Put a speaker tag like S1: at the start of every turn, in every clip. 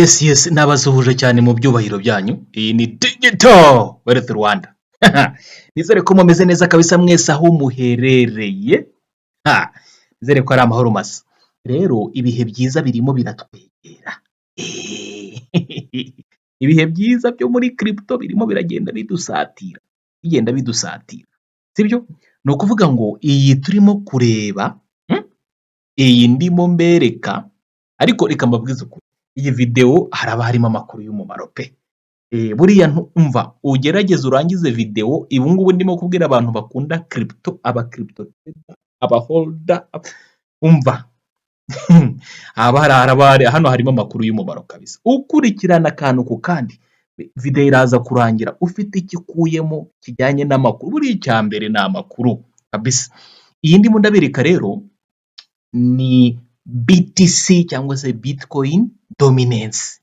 S1: Yes, nabasuhuje cyane mu byubahiro byanyu. Iyi ni Digital Wealth Rwanda. Nizere ko mumeze neza kabisa mwese aho muherereye. Ha, nizere ko ari amahoro masa. Rero ibihe byiza birimo biratwegera. Ibihe byiza byo muri crypto birimo biragenda bidusatira, bigenda bidusatira, sibyo? Ni ukuvuga ngo iyi turimo kureba, iyi ndimo mbereka, ariko reka mbabwize ukuri, iyi videwo haraba harimo amakuru y'umumaro pe! Buriya umva ugerageze urangize videwo, ubu ngubu ndimo kubwira abantu bakunda crypto, aba crypto trader, aba holder, umva hano harimo amakuru y'umumaro kabisa. Ukurikirana akantu ku kandi, videwo iraza kurangira ufite icyo ukuyemo kijyanye n'amakuru, buriya icya mbere ni amakuru kabisa. Iyi ndimo ndabereka rero ni BTC cyangwa se Bitcoin dominance.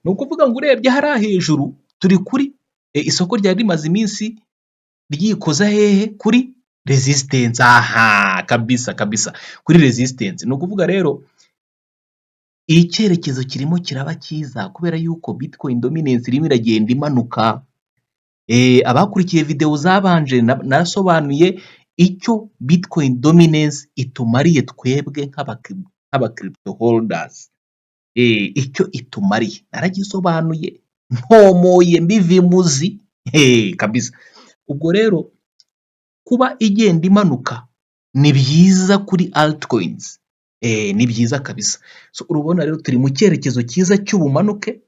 S1: Ni ukuvuga ngo urebye hariya hejuru turi kuri isoko ryari rimaze iminsi ryikoza hehe? Kuri resistance, aha kabisa kabisa kuri resistance. Ni ukuvuga rero icyerekezo kirimo kiraba cyiza kubera yuko Bitcoin dominance irimo iragenda imanuka. Abakurikiye videwo zabanje nasobanuye icyo Bitcoin dominance itumariye twebwe nk'aba crypto holders. Icyo itumariye naragisobanuye ntomoye mbiva imuzi kabisa. Ubwo rero kuba igenda imanuka ni byiza kuri altcoins, ni byiza kabisa. Urabona rero turi mu cyerekezo cyiza cy'ubumanuke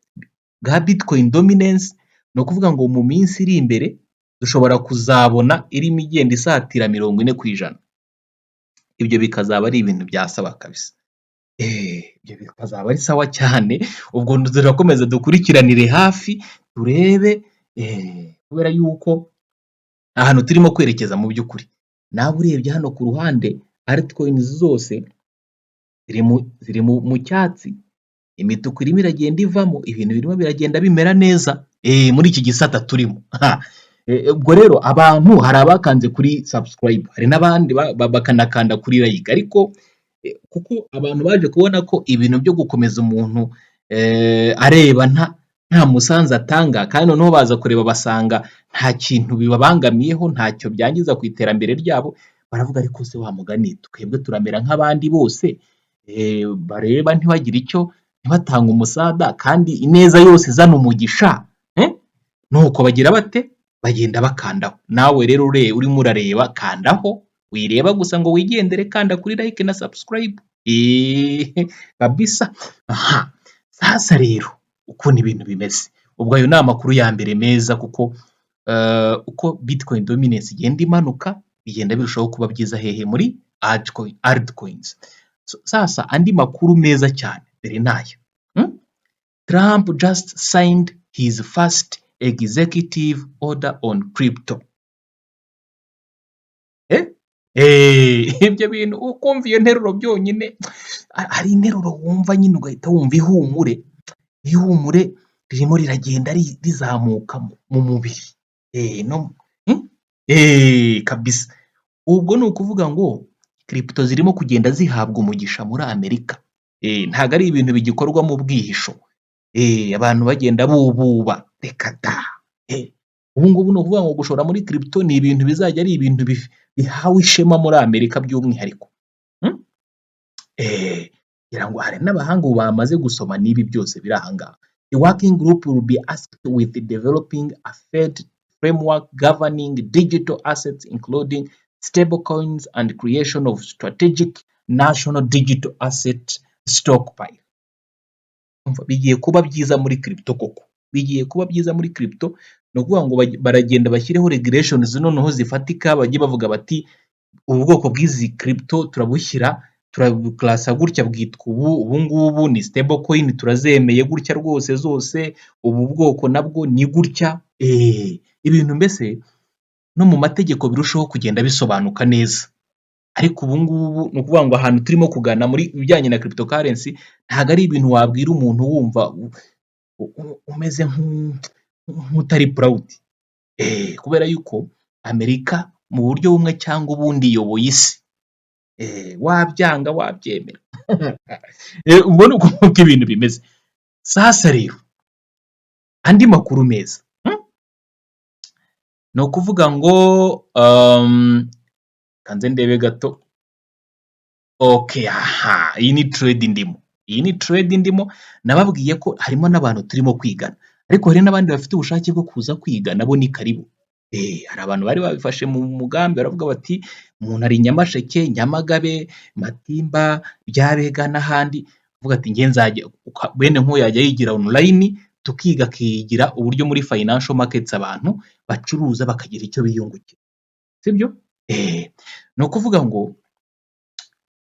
S1: bwa Bitcoin dominance, ni ukuvuga ngo mu minsi iri imbere dushobora kuzabona irimo igenda isatira 40%. Ibyo bikazaba ari ibintu bya sawa kabisa. Ibyo bikazaba ari sawa cyane, ubwo turakomeza dukurikiranire hafi turebe, kubera yuko ahantu turimo kwerekeza mu by'ukuri, nawe urebye hano ku ruhande altcoins zose ziri mu cyatsi, imituku irimo iragenda ivamo, ibintu birimo biragenda bimera neza muri iki gisata turimo. Ubwo rero abantu hari abakanze kuri subscribe, hari n'abandi bakanakanda kuri like, ariko kuko abantu baje kubona ko ibintu byo gukomeza umuntu areba nta musanzu atanga, kandi noneho baza kureba basanga nta kintu bibabangamiyeho, ntacyo byangiza ku iterambere ryabo, baravuga ariko se wa mugani twebwe turamera nk'abandi bose bareba ntibagire icyo, ntibatange umusada kandi ineza yose izana umugisha, nuko bagira bate? Bagenda bakandaho. Nawe rero urimo urareba kandaho, wireba gusa ngo wigendere, kanda kuri like na subscribe kabisa. Aha sasa rero ukuntu ibintu bimeze, ubwo ayo ni amakuru ya mbere meza kuko uko Bitcoin dominance igenda imanuka bigenda birushaho kuba byiza hehe? Muri altcoins. Sasa andi makuru meza cyane dore ni aya: Trump just signed his first executive order on crypto. Ibyo bintu ukumva iyo nteruro byonyine, hari interuro wumva nyine ugahita wumva ihumure, ihumure ririmo riragenda rizamuka mu mubiri kabisa. Ubwo ni ukuvuga ngo crypto zirimo kugenda zihabwa umugisha muri Amerika, ntabwo ari ibintu bigikorwa mu bwihisho, abantu bagenda bububa, reka da! Ubu ngubu ni ukuvuga ngo gushora muri crypto ni ibintu bizajya ari ibintu bihawe ishema muri Amerika by'umwihariko. Ngira ngo hari n'abahanga ubu bamaze gusoma n'ibi byose biri aha ngaha. The working group will be tasked with developing a Fed framework governing digital assets, including stablecoins, and creation of strategic national digital asset stockpile. Bigiye kuba byiza muri crypto koko, bigiye kuba byiza muri crypto, ni ukuvuga ngo baragenda bashyireho regulations noneho zifatika, bajye bavuga bati ubu bwoko bw'izi crypto turabushyira, turabukarasa gutya, bwitwa ubu, ubu ngubu ni stable coin turazemeye gutya rwose zose, ubu bwoko nabwo ni gutya, ibintu mbese no mu mategeko birushaho kugenda bisobanuka neza. Ariko ubu ngubu ni ukuvuga ngo ahantu turimo kugana muri ibijyanye na cryptocurrency ntabwo ari ibintu wabwira umuntu wumva umeze nk'utari proud, kubera yuko Amerika mu buryo bumwe cyangwa ubundi iyoboye isi, wabyanga wabyemera, ubwo ni uko nguko ibintu bimeze. Sasa rero andi makuru meza, Ni ukuvuga ngo kanze ndebe gato. Okay, aha iyi ni trade ndimo, iyi ni trade ndimo. Nababwiye ko harimo n'abantu turimo kwigana, ariko hari n'abandi bafite ubushake bwo kuza kwiga, nabo ni karibu. Hari abantu bari babifashe mu mugambi, baravuga bati umuntu ari Nyamasheke, Nyamagabe, Matimba, Ryabega n'ahandi, avuga ati njye nzajya bene nk'uyu yajya yigira online, tukiga, akigira uburyo muri financial markets abantu bacuruza bakagira icyo biyungukira, sibyo? Ni ukuvuga ngo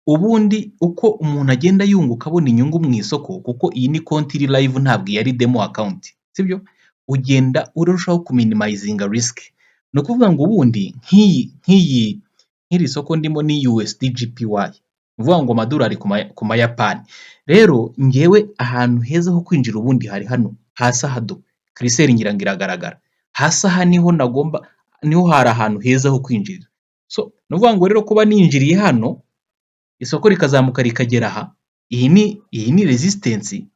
S1: ubundi uko umuntu agenda yunguka, abona inyungu mu isoko, kuko iyi ni konti iri live, ntabwo iyi ari demo account, sibyo? Ugenda urushaho kuminimizinga risk. Ni ukuvuga ngo ubundi nk'iyi nk'iri soko ndimo ni USD JPY, ni ukuvuga ngo amadolari ku mayapani. Rero njyewe ahantu heza ho kwinjira ubundi hari hano hasi aha, do cursor ngira ngo iragaragara hasi aha, niho nagomba, niho hari ahantu heza ho kwinjirira. So ni ukuvuga ngo rero kuba ninjiriye hano, isoko rikazamuka rikagera aha, iyi ni resistance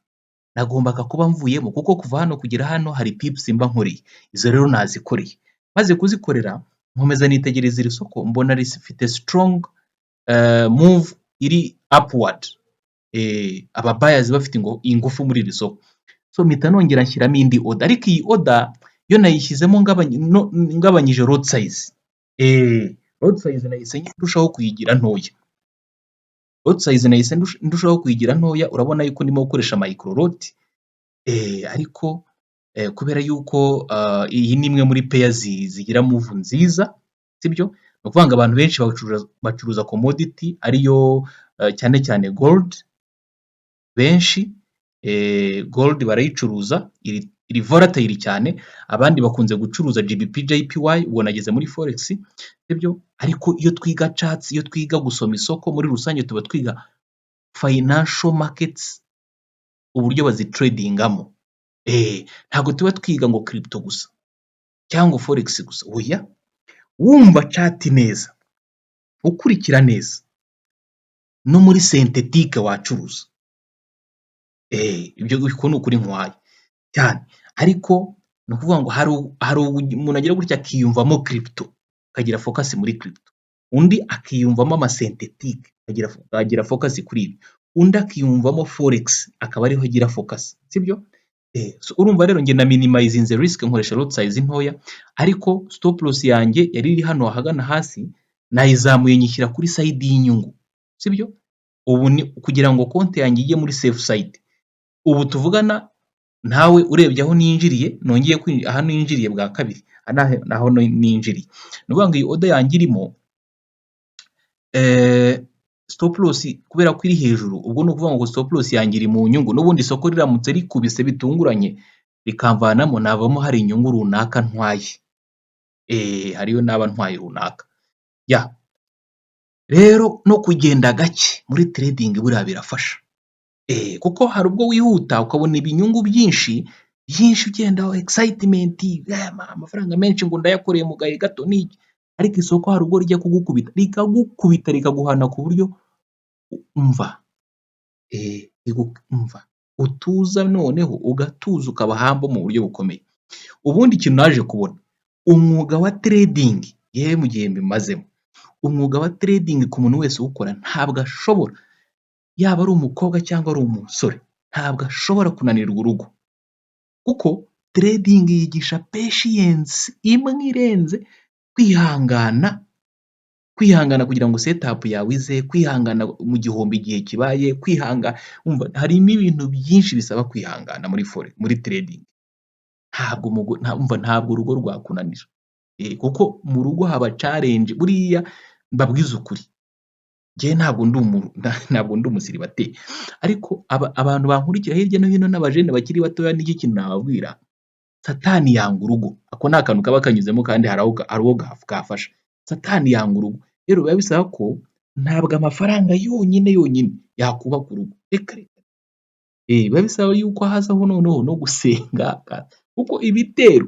S1: nagombaga kuba mvuyemo, kuko kuva hano kugera hano hari pips mba nkoreye. Izo rero nazikoreye. Maze kuzikorera, nkomeza nitegereza iri soko, mbona rifite strong move iri upward, aba buyers bafite ingufu muri iri soko. So mpita nongera nshyiramo indi order, ariko iyi order yo nayishyizemo ngabanyije lot size. Lot size nahise ndushaho kuyigira ntoya. Lot size nahise ndushaho kuyigira ntoya. Urabona yuko ndimo gukoresha micro lot, ariko kubera yuko iyi ni imwe muri pair zigira move nziza, sibyo? Ni ukuvuga ngo abantu benshi bacuruza commodity, ariyo cyane cyane gold, benshi gold barayicuruza, iri volatile cyane. Abandi bakunze gucuruza GBP JPY, ubwo nageze muri forex, sibyo? Ariko iyo twiga charts, iyo twiga gusoma isoko muri rusange, tuba twiga financial markets, uburyo bazitradingamo. Ntabwo tuba twiga ngo crypto gusa cyangwa forex gusa, oya. Wumva chart neza, ukurikira neza, no muri synthetic wacuruza. Ibyo uko ni ukuri nkuhaye cyane. Ariko ni ukuvuga ngo hari umuntu agira gutya akiyumvamo crypto, akagira focus muri crypto, undi akiyumvamo amasynthetic, akagira focus kuri ibi, undi akiyumvamo forex, akaba ariho agira focus, sibyo? Urumva rero njye na minimizinze risk, nkoresha lot size ntoya, ariko stop loss yanjye yari iri hano ahagana hasi, nayizamuye nyishyira kuri side y'inyungu, sibyo? Ubu ni kugira ngo konti yanjye ijye muri safe side. Ubu tuvugana nawe, urebye aho ninjiriye, nongeye aha ninjiriye bwa kabiri, aha ni aho ninjiriye. Ni ukuvuga ngo iyi order yanjye irimo stop loss, kubera ko iri hejuru, ubwo ni ukuvuga ngo stop loss yanjye iri mu nyungu. N'ubundi isoko riramutse rikubise bitunguranye rikamvanamo, navamo hari inyungu runaka ntwaye, hariyo naba ntwaye runaka. Ya rero no kugenda gake muri trading buriya birafasha, kuko hari ubwo wihuta ukabona ibinyungu byinshi byinshi, ugenda excitement, amafaranga menshi ngo ndayakoreye mu gahe gato n'iki, ariko isoko hari ubwo rijya kugukubita, rikagukubita, rikaguhana ku buryo umva umva utuza, noneho ugatuza, ukaba humble mu buryo bukomeye. Ubundi ikintu naje kubona, umwuga wa trading, yewe mu gihe mbimazemo, umwuga wa trading ku muntu wese uwukora, ntabwo ashobora, yaba ari umukobwa cyangwa ari umusore, ntabwo ashobora kunanirwa urugo, kuko trading yigisha patience imwe irenze, kwihangana, kwihangana kugira ngo setup yawe ize, kwihangana mu gihombo igihe kibaye, kwihangana, harimo ibintu byinshi bisaba kwihangana muri forex, muri trading. Ntabwo ntabwo urugo rwakunanira, kuko mu rugo haba challenge. Buriya mbabwize ukuri, njyewe ntabwo ndi umusiribateri, ariko abantu bankurikira hirya no hino n'abajene bakiri batoya, n'iki kintu nababwira: Satani yanga urugo. Ako ni akantu kaba kanyuzemo, kandi hari uwo kafasha. Satani yanga urugo. Rero biba bisaba ko ntabwo amafaranga yonyine yonyine yakubaka urugo, reka reka. Biba bisaba yuko hazaho noneho no gusenga, kuko ibitero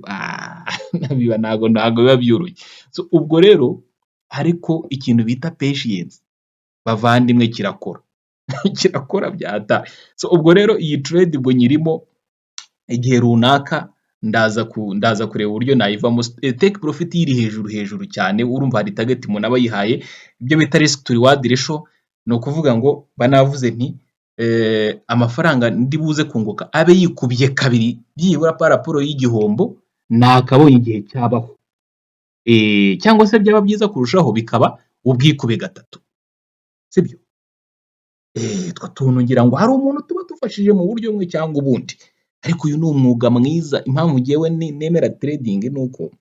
S1: ntabwo biba byoroshye. Ubwo rero ariko ikintu bita patience, bavandimwe, kirakora. Kirakora byata. So ubwo rero iyi trade ubwo nyirimo igihe runaka, ndaza kureba uburyo nayivamo. Take profit iri hejuru hejuru cyane. Urumva hari target umuntu aba yihaye, ibyo bita risk to reward ratio. Ni ukuvuga ngo banavuze nti amafaranga ndi buze kunguka abe yikubye kabiri byibura par rapport y'igihombo nakabonye igihe cyabaho, cyangwa se byaba byiza kurushaho bikaba ubwikube gatatu, sibyo? Utwo tuntu ngira ngo hari umuntu tuba dufashije mu buryo bumwe cyangwa ubundi. Ariko uyu ni umwuga mwiza. Impamvu ngewe nemera trading ni uko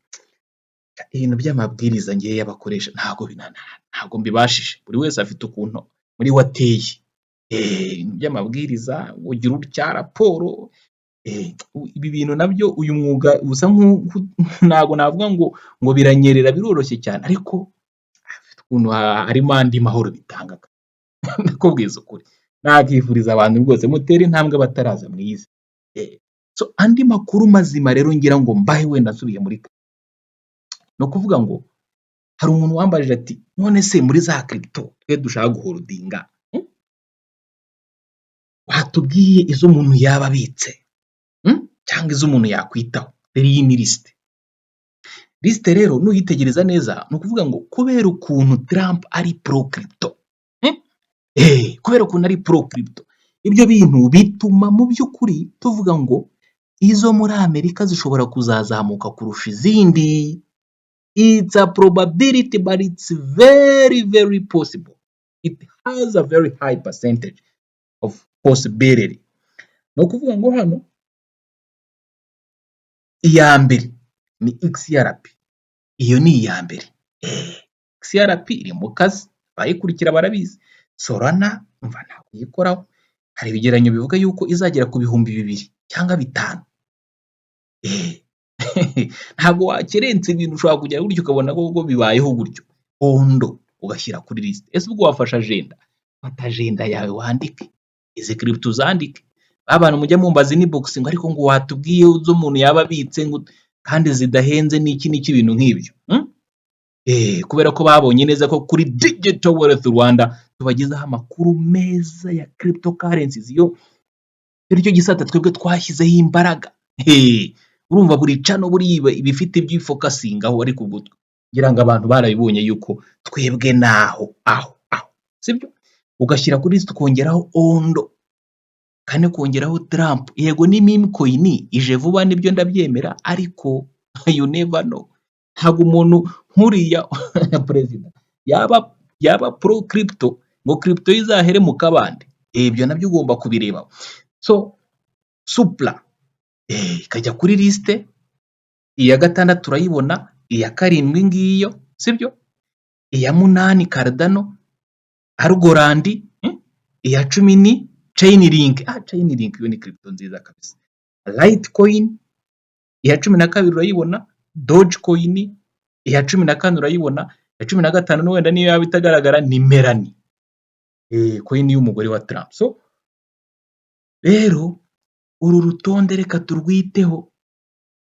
S1: ibintu by'amabwiriza ngewe y'abakoresha ntabwo mbibashije. Buri wese afite ukuntu muri we ateye. Ibintu by'amabwiriza, ugira utya raporo, ibi bintu nabyo, uyu mwuga usa, ntabwo navuga ngo biranyerera, biroroshye cyane, ariko afite ukuntu harimo andi mahoro bitanga. Ndakubwiza ukuri, nakifuriza abantu rwose mutere intambwe abataraza mwize. So andi makuru mazima rero ngira ngo mbahe, wenda nsubiye muri, ni ukuvuga ngo hari umuntu wambajije ati: "None se muri za crypto twe dushaka guholdinga, watubwiye izo umuntu yaba abitse cyangwa izo umuntu yakwitaho?" Rero iyi ni liste. Liste rero nuyitegereza neza, ni ukuvuga ngo kubera ukuntu Trump ari pro crypto, kubera ukuntu ari pro crypto, ibyo bintu bituma mu by'ukuri tuvuga ngo izo muri Amerika zishobora kuzazamuka kurusha izindi. It's a probability, but it's very very possible. It has a very high percentage of possibility. Ni ukuvuga ngo hano iya mbere ni XRP, iyo ni iya mbere. XRP iri mu kazi, abayikurikira barabizi. Solana umva ntabwo uyikoraho, hari ibigereranyo bivuga yuko izagera ku 2000 cyangwa 5000. Ntabwo wakerensa ibintu, ushobora kugera gutyo ukabona koko bibayeho gutyo. Ondo ugashyira kuri liste. Ese ubwo wafashe agenda? Fata agenda yawe wandike izi crypto, uzandike. Ba bantu mujya mumbaza inbox ngo: "Ariko ngo watubwiye izo umuntu yaba abitse ngo kandi zidahenze n'iki n'iki?" Ibintu nk'ibyo. Kubera ko babonye neza ko kuri Digital Wealth Rwanda tubagezaho amakuru meza ya cryptocurrencies, yo nicyo gisata twebwe twashyizeho imbaraga. Urumva buri channel buriya iba ifite ibyo ifocusingaho, ariko ubwo ngira ngo abantu barabibonye yuko twebwe naho aho aho, sibyo? Ugashyira kuri liste, ukongeraho Ondo, kane kongeraho Trump. Yego ni meme coin ije vuba, nibyo ndabyemera, ariko you never know. Ntabwo umuntu nk'uriya perezida yaba pro crypto ngo crypto ye izahere mu kabande. Ibyo nabyo ugomba kubireba. So Supra ikajya kuri liste, iya gatandatu urayibona, iya karindwi ngiyo, sibyo? Iya munani Cardano, Algorand, iya 10 ni Chainlink. Chainlink yo ni crypto nziza kabisa. Litecoin, iya 12 urayibona, Dogecoin, iya 14 urayibona, iya 15 wenda niyo yaba itagaragara ni Melania, coin y'umugore wa Trump. So rero uru rutonde reka turwiteho,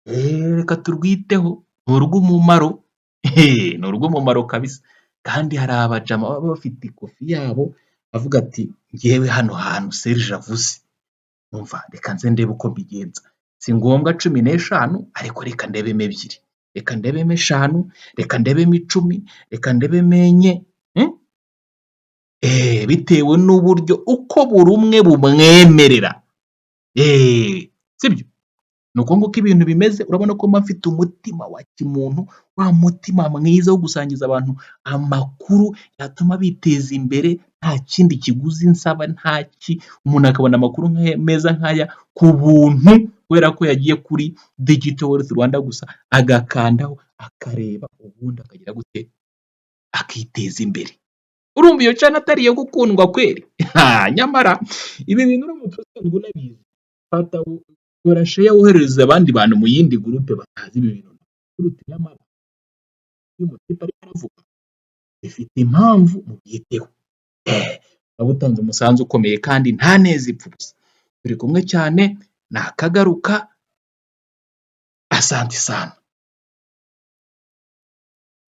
S1: reka turwiteho, ni urw'umumaro, ni urw'umumaro kabisa. Kandi hari abajama baba bafite ikofi yabo avuga ati: "Njyewe hano hantu Serge avuze, umva reka nze ndebe uko mbigenza. Si ngombwa 15, ariko reka ndebemo ebyiri, reka ndebemo eshanu, reka ndebemo 10, reka ndebemo enye." Bitewe n'uburyo uko buri umwe bumwemerera, sibyo? Ni uko nguko ibintu bimeze. Urabona ko mba mfite umutima wa kimuntu, wa mutima mwiza wo gusangiza abantu amakuru yatuma biteza imbere, nta kindi kiguzi nsaba, nta ki, umuntu akabona amakuru meza nk'aya ku buntu kubera ko yagiye kuri Digital Wealth Rwanda gusa, agakandaho akareba, ubundi akagira gute? Akiteza imbere. Urumva iyo channel atari iyo gukundwa kweri? Nyamara ibi bintu uramutse usanzwe unabizi, fata kora share, woherereze abandi bantu mu yindi groupe batazi ibi bintu, uti: "Nyamara uyu mutipe arimo aravuga bifite impamvu, mubyiteho." Waba utanze umusanzu ukomeye kandi nta neza ipfa ubusa. Turi kumwe cyane, nakagaruka, asante sana.